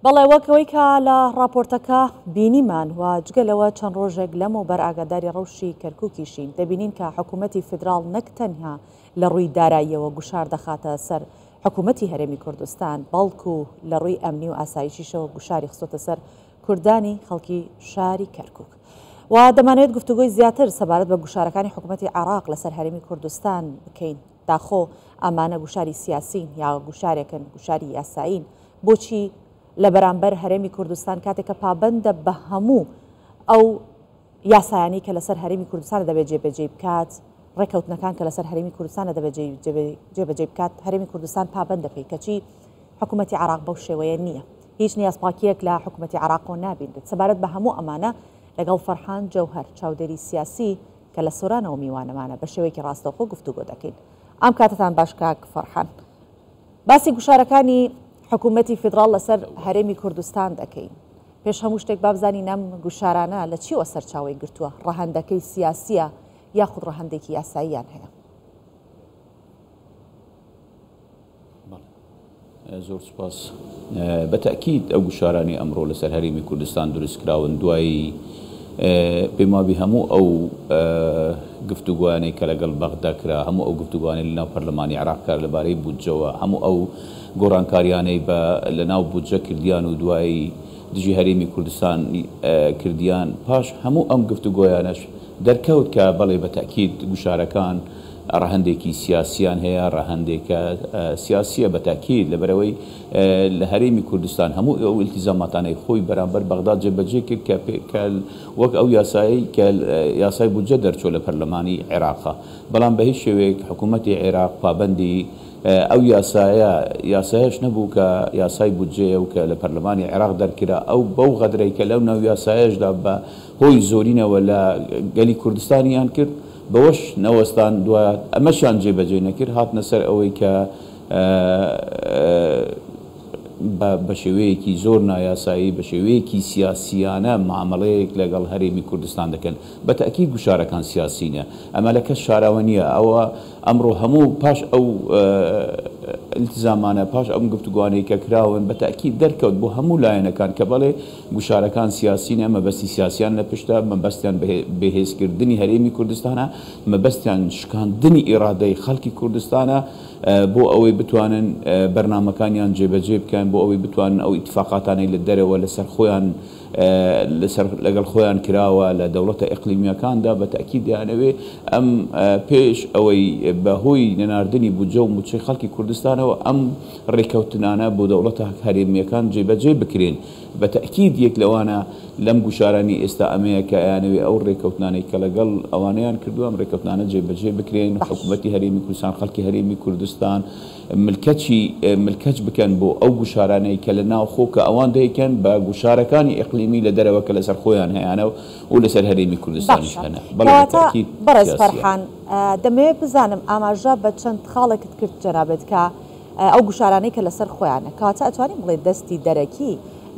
بەڵێ وەک ئەوەی کە لە ڕاپۆرتەکە بینیمان و جگە لەوە چەند ڕۆژێک لەمەوبەر ئاگاداری ڕەوشی کەرکوکیشین، دەبینین کە حکوومەتی فیدراڵ نەک تەنها لە ڕووی داراییەوە گوشار دەخاتە سەر حکوومەتی هەرێمی کوردستان، بەڵکو لە ڕووی ئەمنی و ئاسایشیشەوە گوشاری خستۆتە سەر کوردانی خەڵکی شاری کەرکوک. و دەمانەوێت گفتوگۆی زیاتر سەبارەت بە گوشارەکانی حکوومەتی عێراق لەسەر هەرێمی کوردستان بکەین. داخۆ ئەمانە گوشاری سیاسین یا گوشارێکن گوشاری یاسایین؟ بۆچی لە بەرامبەر هەرێمی کوردستان کاتێک کە پابەندە بە هەموو ئەو یاسایانەی کە لەسەر هەرێمی کوردستانە دەبێت جێبەجێی بکات، ڕێککەوتنەکان کە لەسەر هەرێمی کوردستانە دەبێت جێبەجێی بکات، هەرێمی کوردستان پابەندە پێی، کەچی حکوومەتی عێراق بەو شێوەیە نییە. هیچ نیازپاکییەک لە حکوومەتی عێراقەوە نابینرێت. سەبارەت بە هەموو ئەمانە لەگەڵ فەرحان جەوهەر، چاودێری سیاسی کە لە سۆرانەوە میوانەمانە بە شێوەیەکی ڕاستەوخۆ گفتوگۆ دەکەین. ئەم کاتەتان باش کاک فەرحان. باسی گوشارەکانی حکوومەتی فیدراڵ لەسەر هەرێمی کوردستان دەکەین. پێش هەموو شتێک با بزانین ئەم گوشارانە لە چیوە سەرچاوەی گرتووە، ڕەهەندەکەی سیاسییە یاخود ڕەهەندێکی یاساییان هەیە؟ زۆر سوپاس. بە تەئکید ئەو گوشارانەی ئەمڕۆ لەسەر هەرێمی کوردستان دروست کراون دوای پێم وابی هەموو ئەو گفتوگۆیانەی کە لەگەڵ بەغدا کرا، هەموو ئەو گفتوگۆانەی لەناو پەرلەمانی عێراق کرا لەبارەی بودجەوە، هەموو ئەو گۆڕانکاریانەی بە لەناو بودجە کردیان و دوایی دژی هەرێمی کوردستان کردیان، پاش هەموو ئەم گفتوگۆیانەش دەرکەوت کە بەڵێ بە تەئکید گوشارەکان ڕەهەندێکی سیاسیان هەیە، ڕەهەندێکە سیاسیە بە تەئکید، لەبەرئەوەی لە هەرێمی کوردستان هەموو ئەو ئیلتیزاماتانەی خۆی بەرامبەر بەغدا جێبەجێ کرد کە کە وەک ئەو یاسایەی کە یاسای بودجە دەرچووە لە پەرلەمانی عێراقا، بەڵام بە هیچ شێوەیەک حکوومەتی عێراق پابەندی ئەو یاسایە یاسایەش نەبوو کە یاسای بودجەیە و کە لە پەرلەمانی عێراق دەرکرا، ئەو بەو غەدرەی کە لەو ناو یاسایەشدا بە هۆی زۆرینەوە لە گەلی کوردستانیان کرد، بەوەش نەوەستان دوا ئەمەشیان جێبەجێ نەکرد، هاتنە سەر ئەوەی کە بە بە شێوەیەکی زۆر نایاسایی، بە شێوەیەکی سیاسییانە مامەڵەیەک لەگەڵ هەرێمی کوردستان دەکەن. بە تەئکید گوشارەکان سیاسینە. ئەمە لە کەس شاراوە نییە. ئەوە ئەمڕۆ هەموو پاش ئەو ئیلتزامانە، پاش ئەم گفتوگۆانەی کە کراون، بە تەئکید دەرکەوت بۆ هەموو لایەنەکان کە بەڵێ گوشارەکان سیاسینە، مەبەستی سیاسیان لە پشتە، مەبەستیان بەهێزکردنی هەرێمی کوردستانە، مەبەستیان شکاندنی ئیرادەی خەڵکی کوردستانە بۆ ئەوەی بتوانن بەرنامەکانیان جێبەجێ بکەن، بۆ ئەوەی بتوانن ئەو ئیتفاقاتانەی لە دەرەوە لەسەر خۆیان لەسەر لەگەڵ خۆیان کراوە لە دەوڵەتە ئیقلیمییەکاندا بە تەئکید دەیانەوێ ئەم پێش ئەوەی بە هۆی نەناردنی بودجە و مووچەی خەڵکی کوردستانەوە ئەم ڕێککەوتنانە بۆ دەوڵەتە هەرێمییەکان جێبەجێ بکرێن. بە تەئکید یەک لەوانە لەم گوشارانەی ئێستا ئەمەیە کە ئەیانەوێ ئەو ڕێککەوتنانەی کە لەگەڵ ئەوانەیان کردووە ئەم ڕێککەوتنانە جێبەجێ بکرێن، حکوومەتی هەرێمی کوردستان، خەڵکی هەرێمی کوردستان ملکەچی ملکەچ بکەن بۆ ئەو گوشارانەی کە لە ناوخۆ کە ئەوان دەیکەن بە گوشارەکانی ئیقلیمی لە دەرەوە کە لەسەر خۆیان هەیانە و لەسەر هەرێمی کوردستانیش باشە هەنە. بەڵێ بە کەواتە تەئکید بەڕێز سیاسییە. فەرحان دەمەوێت بزانم ئاماژە بە چەند خاڵێکت کرد جەنابت کە ئەو گوشارانەی کە لەسەر خۆیانە، کەواتە ئەتوانین بڵێین دەستی دەرەکی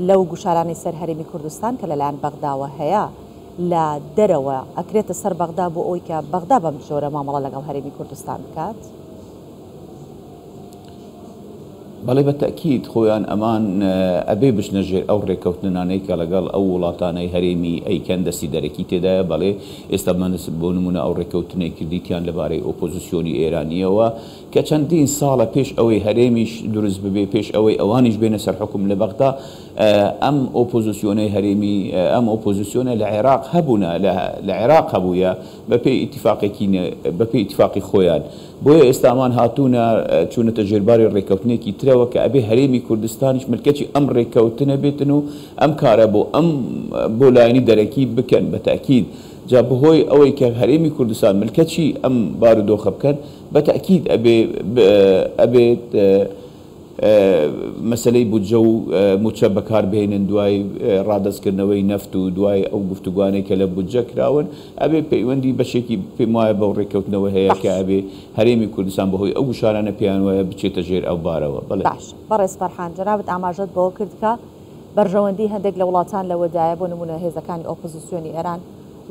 لەو گوشارانەی سەر هەرێمی کوردستان کە لەلایەن بەغداوە هەیە لە دەرەوە ئەکرێتە سەر بەغدا بۆ ئەوەی کە بەغدا بەم جۆرە مامەڵە لەگەڵ هەرێمی کوردستان بکات؟ بەڵێ بە تەئکید خۆیان ئەمان ئەبێ بچنە ژێر ئەو ڕێکەوتننانەی کە لەگەڵ ئەو وڵاتانەی هەرێمی ئەیکەن دەستی دەرەکی تێدایە بەڵێ ئێستا بۆ نمونە ئەو ڕێکەوتنەی کردیتیان لەبارەی ئۆپۆزسیۆنی ئێرانیەوە کە چەندین ساڵە پێش ئەوەی هەرێمیش دروست ببێ، پێش ئەوەی ئەوانیش بێنە سەر حوکم لە بەغدا، ئەم ئۆپۆزسیۆنەی هەرێمی، ئەم ئۆپۆزسیۆنە لە عێراق هەبوونە، لە عێراق هەبوویە بە پێی ئیتیفاقێکی، بە پێی ئیتیفاقی خۆیان. بۆیە ئێستا ئەمان هاتوونە، چوونەتە ژێرباری ڕێککەوتنێکی ترەوە کە ئەبێ هەرێمی کوردستانیش ملکەچی ئەم ڕێککەوتنە بێتن و ئەم کارە بۆ ئەم، بۆ لایەنی دەرەکی بکەن بە تەئکید. جا بەهۆی ئەوەی کە هەرێمی کوردستان ملکەچی ئەم بارودۆخە بکەن، بە تەئکید ئەبێ ئەبێت مەسەلەی بودجە و موچە بەکار بهێنن دوای ڕادەستکردنەوەی نەفت و دوای ئەو گفتوگۆانەی کە لە بودجە کراون ئەبێ پەیوەندی بەشێکی پێم وایە بەو ڕێککەوتنەوە هەیە کە باش. ئەبێ هەرێمی کوردستان بەهۆی ئەو گوشارانە پێیان وایە بچێتە ژێر ئەو بارەوە. بەڵێ. باش بەڕێز فەرحان جەنابت ئاماژەت بەوە کرد کە بەرژەوەندی هەندێک لە وڵاتان لەوەدایە بۆ نموونە هێزەکانی ئۆپۆزیسیۆنی ئێران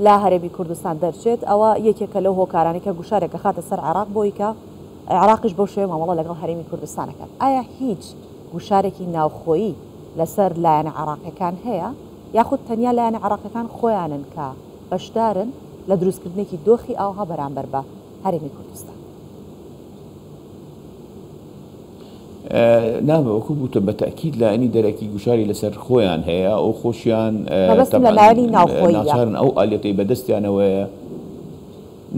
لە هەرێمی کوردستان دەرچێت، ئەوە یەکێکە لەو هۆکارانەی کە گوشارێک ئەخاتە سەر عێراق بۆی کە عێراقیش بەو شێوەیە مامەڵە لەگەڵ هەرێمی کوردستان ئەکات. ئایا هیچ گوشارێکی ناوخۆیی لەسەر لایەنە عێراقیەکان هەیە یاخود تەنیا لایەنە عێراقیەکان خۆیانن کە بەشدارن لە دروستکردنێکی دۆخی ئاوها بەرامبەر بە هەرێمی کوردستان؟ نا وەکو گوتم بە تەئکید لایەنی دەرەکی گوشاری لەسەر خۆیان هەیە و خۆشیان مەبەستم لە تەبعەن لایەنی ناوخۆییە. ناچارن ئەو ئالیەتەی بەدەستیانەوەیە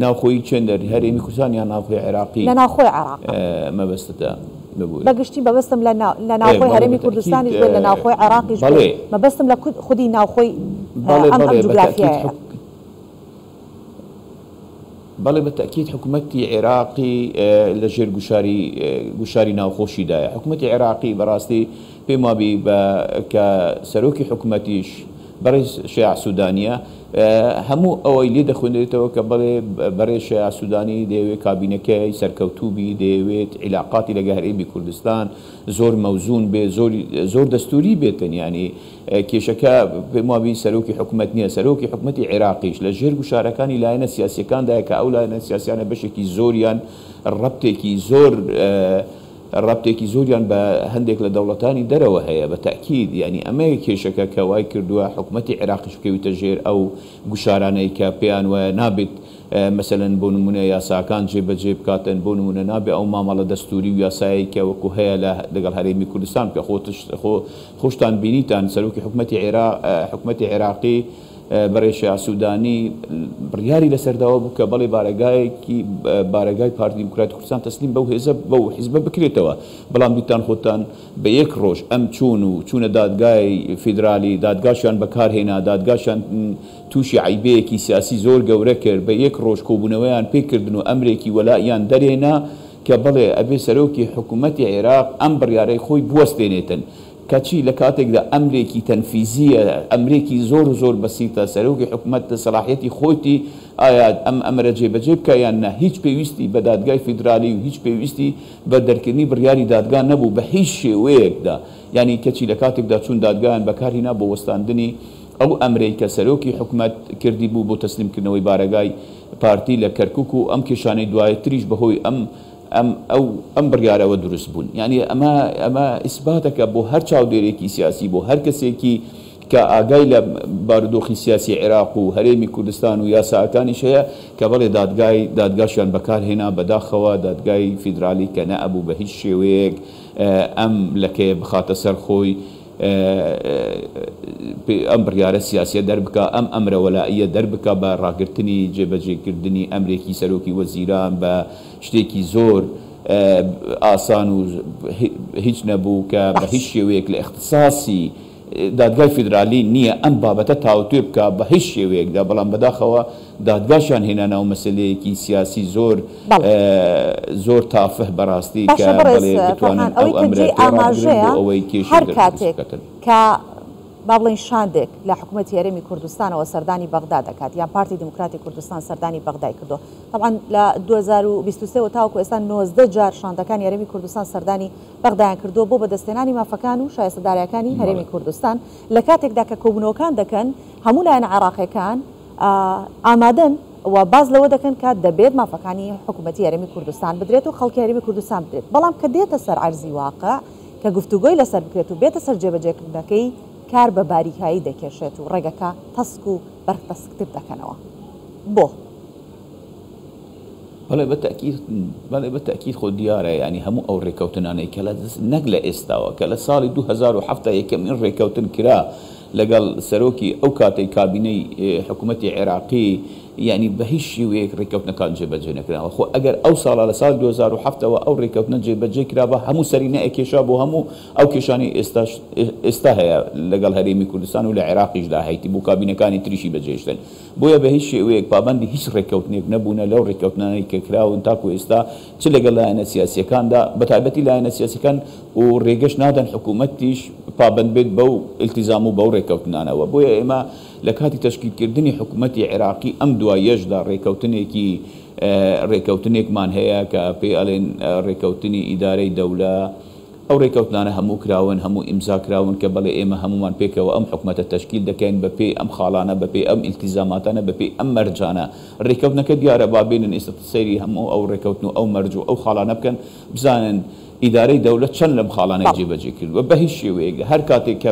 ناوخۆیی چێندەر هەرێمی کوردستان یان ناوخۆی عێراقی لە ناوخۆی عێراق. مەبەستتە ببورە. بە گشتی مەبەستم لە لە ناوخۆی بەڵێ هەرێمی بە تەئکید کوردستانیش بێت لە ناوخۆی عێراقیش بێت بەڵێ. مەبەستم لە خودی ناوخۆی بەڵێ ئەم ئەم بەڵێ بە تەئکید جوگرافیایەیە. بەڵێ بە تەئکید حکومەتی عێراقی لە ژێر گوشاری گوشاری ناوخۆشیدایە. حکومەتی عێراقی بەڕاستی پێم وابی بە کە سەرۆکی حکومەتیش بەڕێز شیاع سودانیە هەموو ئەوەی لێ دەخوێنرێتەوە کە بەڵێ بەڕێز شیاع سودانی دەیەوێت کابینەکەی سەرکەوتوو بی، دەیەوێت عیلاقاتی لەگەڵ هەرێمی کوردستان زۆر مەوزوون بێ، زۆر زۆر دەستووری بێتن یانی کێشەکە پێم وابی سەرۆکی حکومەت نیە، سەرۆکی حکومەتی عێراقیش لە ژێر گوشارەکانی لایەنە سیاسیەکاندایە کە ئەو لایەنە سیاسیانە بەشێکی زۆریان ڕەبتێکی زۆر ڕەبتێکی زۆریان بە هەندێک لە دەوڵەتانی دەرەوە هەیە بە تەئکید یانی ئەمەیە کێشەکە کە وای کردووە حکومەتی عێراقیش بکەویتە ژێر ئەو گوشارانەی کە پێیان وایە نابێت مەسەلەن بۆ نموونە یاساکان جێبەجێ بکاتن، بۆ نموونە نابێ ئەو مامەڵە دەستووری و یاسایەی کە وەکو هەیە لە لەگەڵ هەرێمی کوردستان بکا. خۆ خۆ خۆشتان بینیتان سەرۆکی حکومەتی عێرا حکومەتی عێراقی بەڕێز شیاع سوودانی بڕیاری لەسەر داوە بوو کە بەڵێ بارەگایەکی بارەگای پارتی دیموکراتی کوردستان تەسلیم بەو هێزە بەو حیزبە بکرێتەوە، بەڵام دیتان خۆتان بە یەک ڕۆژ ئەم چوون و چوونە دادگای فیدرالی دادگاشیان بەکار هێنا دادگاشیان تووشی عەیبەیەکی سیاسی زۆر گەورە کرد، بە یەک ڕۆژ کۆبوونەوەیان پێ کردن و ئەمرێکی وەلائیان دەرهێنا کە بەڵێ ئەبێ سەرۆکی حکوومەتی عێراق ئەم بڕیارەی خۆی بوەستێنێتن. کەچی لە کاتێکدا ئەمرێکی تەنفیزییە، ئەمرێکی زۆر زۆر بەسیتە، سەرۆکی حکوومەت سەلاحیەتی خۆیتی ئایا ئەم ئەمرە جێبەجێ بکا یان نا، هیچ پێویستی بە دادگای فیدرالی و هیچ پێویستی بە دەرکردنی بڕیاری دادگا نەبوو بە هیچ شێوەیەکدا. یانی کەچی لە کاتێکدا چوون دادگایان بەکار هینا بۆ وەستاندنی ئەو ئەمرەی کە سەرۆکی حکومەت کردی بوو بۆ تەسلیم کردنەوەی بارەگای پارتی لە کەرکوک و ئەم کێشانەی دوایتریش بەهۆی ئەم ئەم ئەو ئەم بڕیارەوە دروست بوون. یانی ئەمە ئەمە ئیسباتەکە بۆ هەر چاودێرێکی سیاسی بۆ هەر کەسێکی کە ئاگای لە بارودۆخی سیاسی عێراق و هەرێمی کوردستان و یاساکانیش هەیە کە بەڵێ دادگای دادگاشیان بەکار هێنا بەداخەوە دادگای فیدرالی کە نەئەبوو بە هیچ شێوەیەک ئەم لەکەیە بخاتە سەر خۆی ئەم بڕیارە سیاسیە دەربکا، ئەم ئەمرە وەلائیە دەربکا بە ڕاگرتنی جێبەجێکردنی ئەمرێکی سەرۆکی وەزیران بە شتێکی زۆر ئاسان و هیچ نەبوو کە بە هیچ شێوەیەک لە ئیختساسی دادگای فیدرالی نییە ئەم بابەتە تاوتوێ بکا بە هیچ شێوەیەکدا، بەڵام بەداخەوە دادگاشیان هێنا ناو مەسەلەیەکی سیاسی زۆر زۆر تافه بەڕاستی کە باشە بەڕێز بەڵێ بتوانن فەرحان ئەو ئەوەی کە ئەمرە جێی پێ ڕابگرن بۆ ئاماژەیە ئەوەی کێشەی هەر دروست کاتێک بکەن. کە با بڵێین شاندێک لە حکومەتی هەرێمی کوردستانەوە سەردانی بەغدا دەکات یان پارتی دیموکراتی کوردستان سەردانی بەغدای کردووە تەبعەن لە 2023 وە تاوەکو ئێستا 19 جار شاندەکانی هەرێمی کوردستان سەردانی بەغدایان کردووە بۆ بەدەستهێنانی مافەکان و شایستە دارایەکانی هەرێمی کوردستان لە کاتێکدا کە کۆبوونەوەکان دەکەن هەموو لایەنە عێراقیەکان ئامادەن و باس لەوە دەکەن کە دەبێت مافەکانی حکوومەتی هەرێمی کوردستان بدرێت و خەڵکی هەرێمی کوردستان بدرێت، بەڵام کە دێتە سەر عەرزی واقع کە گفتوگۆی لەسەر بکرێت و بێتە سەر جێبەجێکردنەکەی کار بە باریکایی دەکێشێت و ڕێگەکە تەسک و بەرتەسکتر دەکەنەوە. بۆ؟ بەڵێ بە تەئکید، بەڵێ بە تەئکید خۆ دیارە یانی هەموو ئەو ڕێکەوتنانەی کە لە نەک لە ئێستاوە کە لە ساڵی 2007 یەکەمین ڕێکەوتن کرا لەگەڵ سەرۆکی ئەو کاتەی کابینەی حکوومەتی عێراقی یانی بە هیچ شێوەیەک ڕێکەوتنەکان جێبەجێ نەکراوە خۆ ئەگەر ئەو ساڵە لە ساڵی 2007 ەوە ئەو ڕێکەوتنە جێبەجێ کرابا هەموو سەری نەئەکێشا بۆ هەموو ئەو کێشانەی ئێستاش ئێستا هەیە لەگەڵ هەرێمی کوردستان و لە عێراقیشدا هەیتی بۆ کابینەکانی تریشی بەجێهێشتن. بۆیە بە هیچ شێوەیەک پابەندی هیچ ڕێککەوتنێک نەبوونە لەو ڕێککەوتنانەی کە کراون تاکو ئێستا چ لەگەڵ لایەنە سیاسییەکاندا بەتایبەتی لایەنە سیاسییەکان و ڕێگەش نادەن حکوومەتیش پابەند بێت بەو ئیلتیزام و بەو ڕێککەوتنانەوە بۆیە ئێمە لە کاتی تەشکیلکردنی حکوومەتی عێراقی ئەم دواییەشدا ڕێککەوتنێکی ڕێککەوتنێکمان هەیە کە پێی ئەڵێن ڕێککەوتنی ئیدارەی دەولە ئەو ڕێکەوتنانە هەموو کراون، هەموو ئیمزا کراون کە بەڵێ ئێمە هەموومان پێکەوە ئەم حکومەتە تەشکیل دەکەین بە پێی ئەم خاڵانە، بە پێی ئەم ئیلتیزاماتانە، بە پێی ئەم مەرجانە. ڕێکەوتنەکە دیارە با بێنن ئێستا سەیری هەموو ئەو ڕێکەوتن و ئەو مەرج و ئەو خاڵانە بکەن بزانن ئیدارەی دەولەت چەند لەم خاڵانەی جێبەجێ کردووە؟ بە هیچ شێوەیەک. هەر کاتێک کە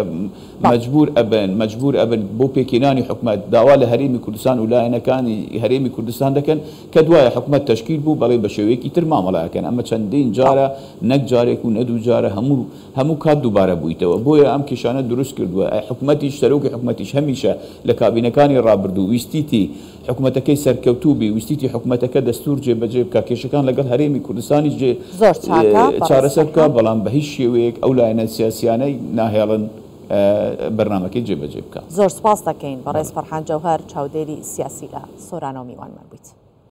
مەجبوور ئەبن، مەجبوور ئەبن بۆ پێکهێنانی حکومەت داوا لە هەرێمی کوردستان و لایەنەکانی هەرێمی کوردستان دەکەن کە دوایە حکومەت تەشکیل بوو بەڵێ بە شێوەیەکی تر مامەڵە ئەکەن. ئەمە چەندین جارە نەک جارێک و نە دوو جارە هەموو هەموو کات دووبارە بوویتەوە. بۆیە ئەم کێشانە دروست کردووە. حکومەتیش سەرۆکی حکومەتیش هەمیشە لە کابینەکانی ڕابردوو ویستیتی حکومەتەکەی سەرکەوتوو بی، ویستیتی حکومەتەکە دەستوور جێبەجێ بکا، کێشەکان لەگەڵ هەرێمی کوردستانیش جێ زۆر چاکە بەڕێز چارەسەر بکا، فەرهاد. بەڵام بە هیچ شێوەیەک ئەو لایەنە سیاسیانەی ناهێڵن بەرنامەکەی جێبەجێ بکا. زۆر سوپاست دەکەین بەڕێز بەڵێ. فەرحان جەوهەر چاودێری سیاسی لە سۆرانەوە میوانمان بوویت.